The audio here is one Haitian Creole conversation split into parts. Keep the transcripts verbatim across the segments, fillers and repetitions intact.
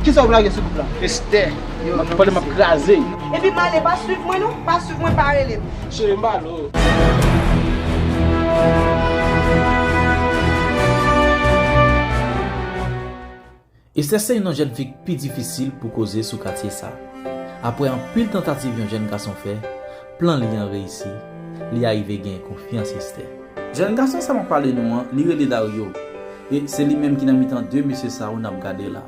Kisa w lage sou gwoup la? Esther, m ap pale, m ap kraze. Epi m ale, pa swiv mwen non, pa swiv mwen, pa rele m. Cheri, m pale w. Esther se youn nan jèn fi k pi difisil pou koze sou katye sa. Apre anpil tantativ yon jèn gason fè, plan li an reyisi, li arive gen konfyans Esther. Jèn gason sa m ap pale nou an, li rele Dario. E se li menm ki nan mitan de mesye sa yo n ap gade la.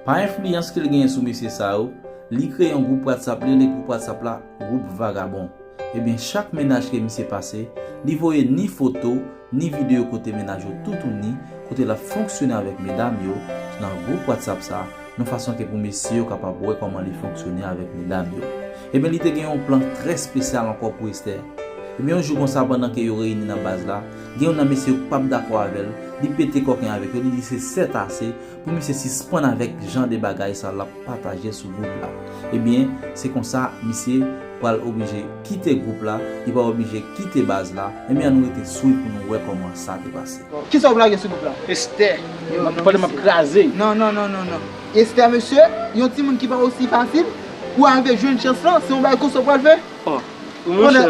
Pa enfliyans ke l genyen sou mesye sa yo, li kreye yon gwoup WhatsApp, li rele gwoup WhatsApp la gwoup vagabon. Ebyen, chak mennaj ke misye pase, li voye ni foto, ni videyo kote mennaj yo toutouni, kote l ap fonksyone avèk medam yo nan gwoup WhatsApp sa, yon fason ke pou mesye yo kapab wè kòman li fonksyone avèk medam yo. Ebyen, li te gen yon plan trè espesyal ankò pou Esther. Ebyen, yon jou konsa, pandan ke yo reyini nan baz la, gen youn nan mesye yo k p ap dakò avè l, li pete kòken avèk yo, li di se sètase pou misye sispann avèk jan de bagay sa l ap pataje sou gwoup la. Ebyen, se konsa, misye pral oblije kite gwoup la, li pral oblije kite baz la. Ebyen, ann rete swiv pou nou wè kòman sa te pase. Kisa w lage sou gwoup la? Esther, m ap pale, m ap kraze. Non, non, non, non, non. Esther, mesye, yon timoun ki pa osi fasil pou w arive jwenn chans lan, se yon bagay konsa w pral fè? Oh. Wi, monchè.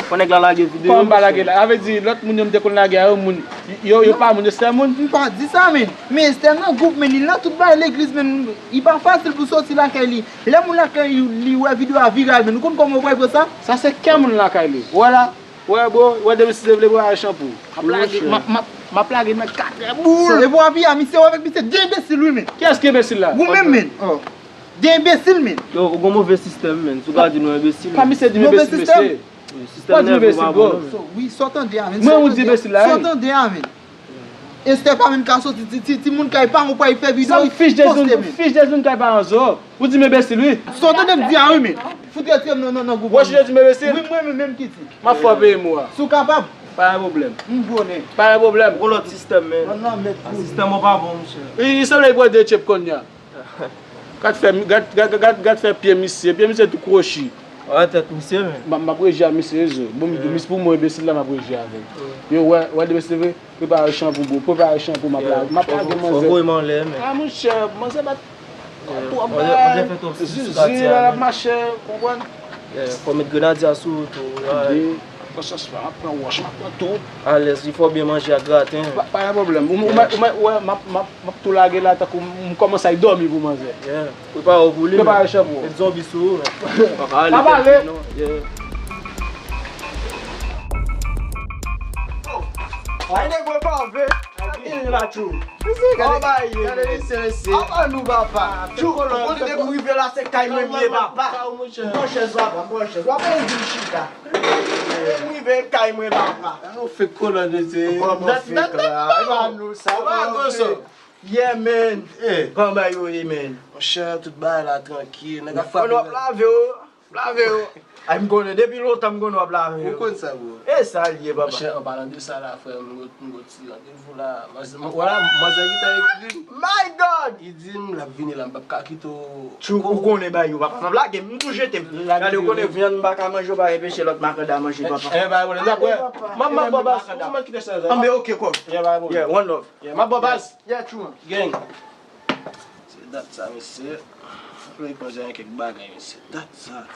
Fò nèg la lage videyo. Kòman m pa lage la? Sa vle di, lòt moun yo m te konn lage a yo, moun, yo, yo pa moun, yo sè moun. M pa di sa, men. Men Esther nan gwoup, men li nan tout bagay legliz, men li pa fasil pou sòti lakay li. Lè moun lakay li, li wè videyo a viral, men nou konn kòman yo pral pran sa? Sa se kè moun lakay li. Wè la, wè bro, wè depi si te vle bro a chanpou. M ap lage, m ap, m ap, m ap lage nan katrè boul. E bro a pi a, misye wè avèk misye de enbesil, wi, men. Kiyès ki enbesil la? Ou menm, men. De enbesil, men. Yo, ou gon move sistèm, men. Si w ka di nou enbesil, men. Ka misye di m enbesil, mesye. Sistèm nève pa bon, non, men. Wi, sa w tande a, men. Mwen, ou di enbesil la, wi. Sa w tande a, men. Esther pa menm ka soti, ti, ti, timoun kay pa, ou pa fè videyo, poste, men. Fich de zon kay pa anzo. Ou di m enbesil, wi. Sa w tande m di a, wi, men. Fout retire m nan, nan, nan gwoup. Ou chita di m enbesil? Wi, mwen menm, menm ki di. M ap fè w peye mo a. Si w kapab. Pa gen pwoblèm. M bonè. Pa gen pwoblèm. Ou gon lòt sistèm, men. Sistèm ou pa bon, monchè. Li, li sanble li pran de tchep kounye a. Gad fè, gad, gad, gad, gad fè pye misye. Pye misye tou kwochi. Wè tèt misye, men. M ap, m ap reji a misye, zo. Bon, m di, mis pou mwen, enbesil la, m ap reji avè l. Yo, wè, wè, de mesye vre. Prepare chanpou, bro. Prepare chanpou, m ap la, m ap lage manzè. Fò voye m anlè, men. Ah, monchè, manzè bat. Manzè fè twòp sou katye a, men. Zizi la, l ap mache, konprann? Fò met grenadya sou ou tou. Pran sòs pa, m ap pran wòch, m ap pran tout. Alèz, li fò byen manje ak graten. Pa, pa gen pwoblèm. Ou, ou mèt, ou mèt, wè, m ap, m ap, m ap tou lage la tankou m kòmanse al dòmi pou manzè. Yeah. Prepare w pou li, men. Prepare chanpou. Met zonbi sou ou, men. Pa pale. Pa pale. Non. Yeah. Ay, nèg mwen pa vle. Gade la, tchou. Mesye, gade, gade mesye, mesye. Apa nou, papa. Tchou, ou konnen depi m rive la, se kay mwen m ye, papa. Pran chèz, papa, pran chèz. W ap vin chita. M rive kay mwen, papa. Ou fake kolòn, mesye. Kòman fake la? E pa nou sa, kòman fake? Yeah, man. Kòman yo ye, man? Monchè, tout bagay la trankil. Nèg ap frape. Konnen w ap lave w. Lave yo. Ay, m konnen, depi lontan m konnen w ap lave yo. Ou konn sa, bro. E sa l ye, papa? Monchè, an palan de sa la, frè, m gon, m gon ti randevou la. Manzè, m, wè la, manzè ki ta ekri m. My God! Li di m l ap vini la, m p ap ka kite w. Tchou, ou konnen bagay yo, papa. M ap lage, m tou jete m. Gade, ou konnen vyann m pa ka manje, ou pa enpeche lòt makanda manje, papa. Eh, bagay, wè, m ap bò bas, ou mèt kite sa. Anben, ok, kòm. Yeah, bagay, yeah, one love. Yeah, m ap bò bas. Yeah, tchou, man. Gang. Se dat sa, mesye. Fòk nou pran gen kèk bagay, mesye. Dat sa.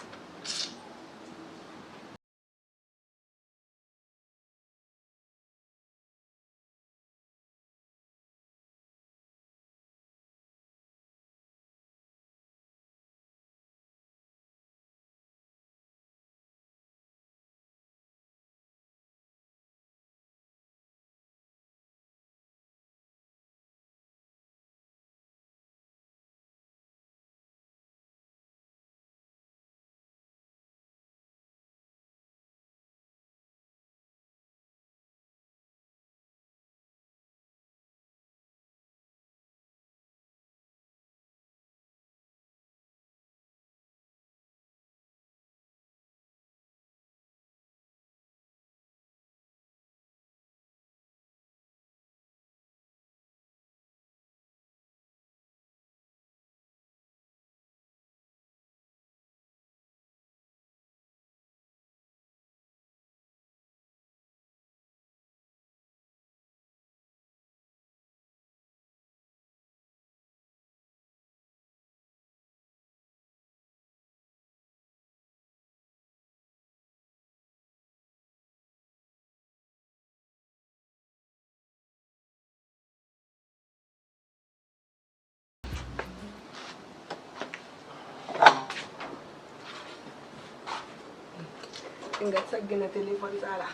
Gad sa k gen nan telefòn sa la.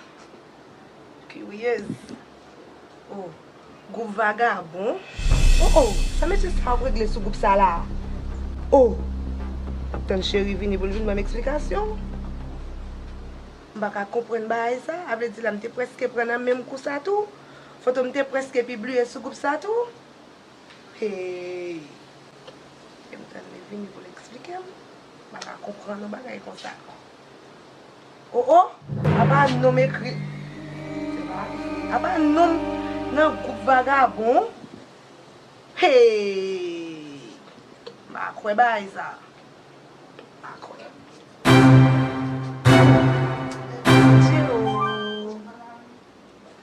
Kiryez. Oh, gwoup vagabon. Oh, oh, sa mesye sa ap regle sou gwoup sa la? Oh, m ap tann Cheri vini pou l vin ban m eksplikasyon. M pa ka konprann bagay sa. A vle di la, m te prèske pran nan menm kou sa tou. Foto m te prèske pibliye sou gwoup sa tou. Hey! Kite m tann li vini pou l eksplike m. M pa ka konprann yon bagay konsa. Oh, oh! Apa non m ekri. Se pa, apa non m nan gwoup vagabon. Hey! M pa kwè bagay sa. M pa kwè. Dye o.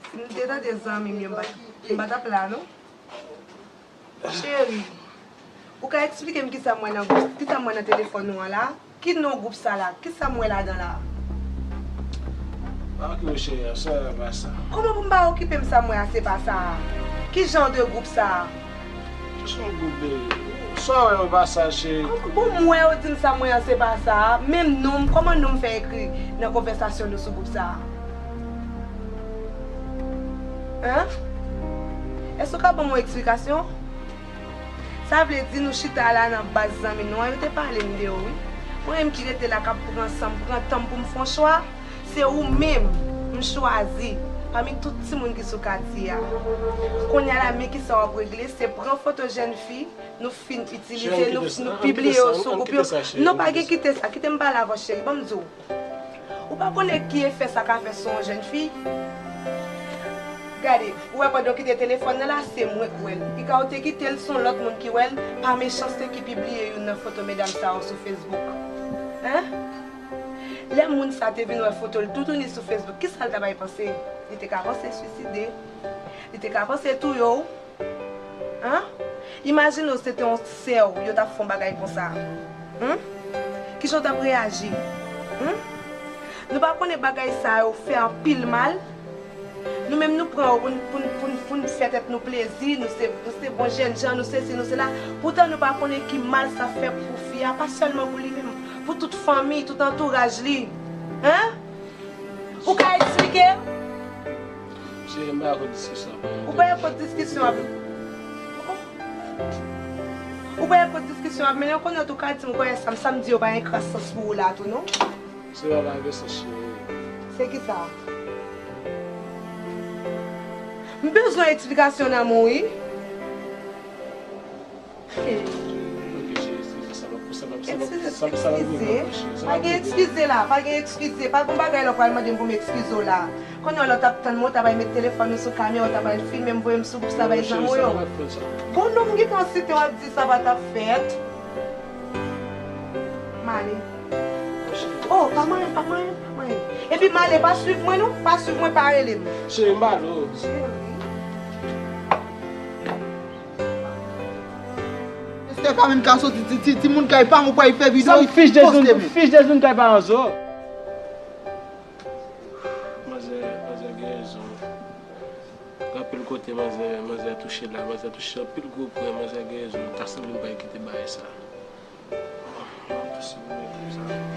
Si m te tande zanmi m yo, m pa, m pa t ap la, non. Cheri, ou ka eksplike m kisa m wè nan gwoup, kisa m wè nan telefòn ou an la? Ki non gwoup sa la? Kisa m wè ladan la? Pa okipe w cheri, sa pa sa. Kòman pou m pa okipe m, sa m wè a se pa sa? Ki jan de gwoup sa? Se yon gwoup de, sa w wè yo pa sa cheri. Bon, m wè yo di m sa m wè an se pa sa. Menm non m, kòman non m fè ekri nan konvèsasyon nou sou gwoup sa? Hein? Èske w ka ban m yon eksplikasyon? Sa vle di nou chita la nan baz zanmi nou an, yo te pale m de ou wi. Mwen menm ki rete la k ap pran san m, pran tan m pou m fè yon chwa, se ou menm m chwazi pami tout timoun ki sou katye a. Kounye a la, men kisa w ap regle, se pran foto jèn fi nou fin itilize, nou, nou pibliye yo sou gwoup yo. Non, pa gen kite sa, kite m pale avè w cheri, ban m di w. Ou pa konnen ki efè sa ka fè sou yon jèn fi? Gade, ou wè pandan w kite telefòn nan la, se mwen k wè l. Pika w te kite l, se yon lòt moun ki wè l, pa mechanste ki pibliye youn nan foto medam sa yo sou Facebook. Hein? Lè moun sa te vin wè foto l toutouni sou Facebook, kisa l ta bay panse? Li te ka panse swiside. Li te ka panse touye w. Hein? Imajine w se te yon sè w, yo t ap fè yon bagay konsa. Hum? Kijan w t ap reyaji? Hum? Nou pa konnen bagay sa yo fè anpil mal? Nou menm nou pran yo pou n, pou n, pou n, pou n fè tèt nou plezi, nou se, nou se bon jènjan, nou sesi, nou sela. Poutan nou pa konnen ki mal sa fè pou fi a, pa sèlman pou li menm, pou tout fanmi, tout antouraj li. Hein? Ou ka eksplike m? Cheri, m pa dakò diskisyon ap mennen. Ou pa dakò diskisyon ap. Ou pa dakò diskisyon ap mennen, ou konnen tou ka di m konnen sa m, sa m di yo pa gen kras sans pou ou la tou, non? Se pa pa gen sans, cheri. Se kisa? M bezwen eksplikasyon nan men w, wi. Hey. Eskize, eskize. Pa gen eskize la, pa gen eskize. Pa gen bagay la w pral mande m pou m eskize w la. Kounye a lè w t ap tann mwen, w ta pral met telefòn ou sou kamera, w ta pral filme m, voye m sou gwoup sa bay zanmi w yo. Bon, non, m gentan site w ap di sa pa t ap fèt. M ale. Oh, pa manyen, pa manyen, pa manyen. Epi m ale, pa swiv mwen non, pa swiv mwen, pa rele m. Cheri, m pa rele w. Cheri. Esther Carmen ka soti, ti, ti, timoun kay pa m, ou pral fè videyo, poste m. Fich de zon kay pa anzo. Manzè, manzè gen rezon. Gen anpil kote manzè, manzè touche la, manzè touche anpil gwo pwen, manzè gen rezon. Ta sanble m pral kite bagay sa. Bon, mwen tou si mwen menm sa.